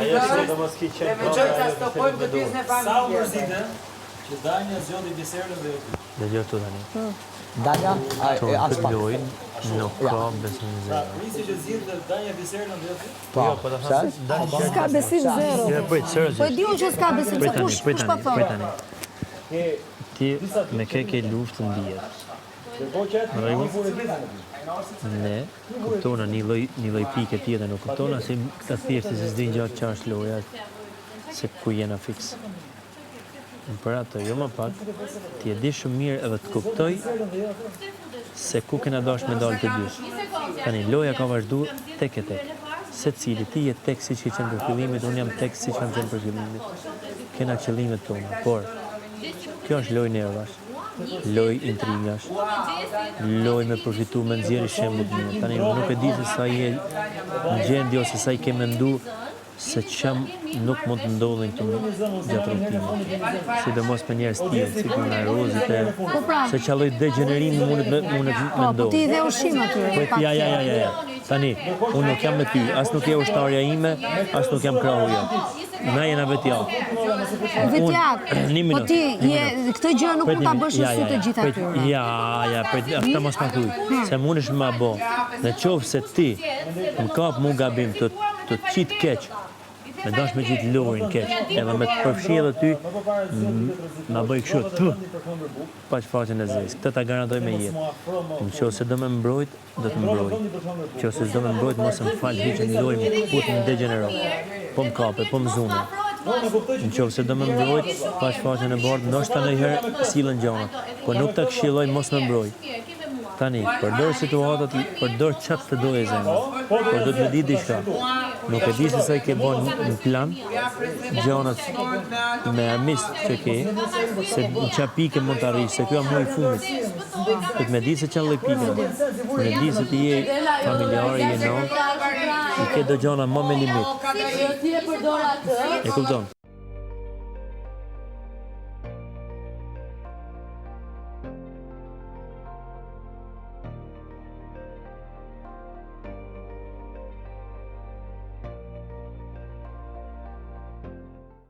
Ajo se do mos ki Dhe qenë mendoj ta stopojmë këtë pjesën e Sa u familjes. mërzite që Danja zgjodhi Biserën dhe jo ty. Dëgjo këtu tani. Danja, a, Këtu e, në as këtë pak. lojë nuk ka besim Pra, zero. prisi që zgjidhte Danja Biserën dhe jo ty. Po, Jo, po ta pse? them se Danja S'ka besim zero. Jo, prit, Po e seriozisht. di unë që s'ka besim, Prit se tani, kush, prit kush po tani, prit thonë. tani. Ti me ke ke luftën dihet. Ndërkohë që aty Në rregull? i vure gjithën aty. Ne kuptona një lloj një lloj pike tjetër, nuk kuptona se këta thjesht se s'din gjatë çfarë është loja, se ku jena fiks. Në për atë, jo më pak, ti e di shumë mirë edhe të kuptoj se ku kena dash me dalë të dy. Tani, loja ka vazhdu tek e tek. Se cili, ti je tek si që ke qenë për fillimit, unë jam tek si që kam qenë për fillimit. Kena qëllimet tona, por kjo është lojë nervash, lojë intrigash, lojë me përfitu, me nxjerrë shembull të mirë. Tani unë nuk e di se sa je në gjendje ose sa i ke mendu se që nuk mund të ndodhin këtu gjatë rrugëtimit. Sidomos me njerëz të tillë, si puna e Rozit e Po pra, se çfarë lloj degjenerimi mundet me mundet me po, po ndodh. ti i dhe ushqim atyre. Po pak ja, ja, ja, ja, ja. Tani, unë nuk jam me ty, as nuk je ushtarja ime, as nuk jam krahu jot. Na jena vetjak. Vetjak. Unë- Një Po minut, ti një je minut. këtë gjë nuk Prit mund ta një bësh minut. në Ja, sy ja, të ja. gjithë Prit, atyre. Ja, ja, prit, këtë mos ma thuj, se mundesh ma bo. Në qoftë se ti më kap mu gabim të të qit keq, me dash me qitë lojën keq, edhe me të përfshi edhe ty, m- ma bëj kështu, tu, paç faqen e zezë. Këtë ta garantoj me jetë. Në qoftë se do me mbrojt, do të mbroj. Në qoftë se s'do me mbrojt, mos më fal hiç në lojë, më put në degjenerat. Po më kape, po më zune. Në qoftë se do me mbrojt, paç faqen e bardhë, ndoshta ndonjëherë sillen gjanat, po nuk ta këshilloj mos me mbroj. Tani, përdor situatat, përdor çfarë të doje zemra. Por do të më di diçka. Nuk e di se sa i ke bën në plan gjanat me armiq që ke, se në qa pike mund të arrish, se kjo është muaj i fundit. Do të më di se çfarë lloj pike. Unë e di se ti je familjar, je non, i ke do gjana më me limit. Ti e përdor atë. E kupton?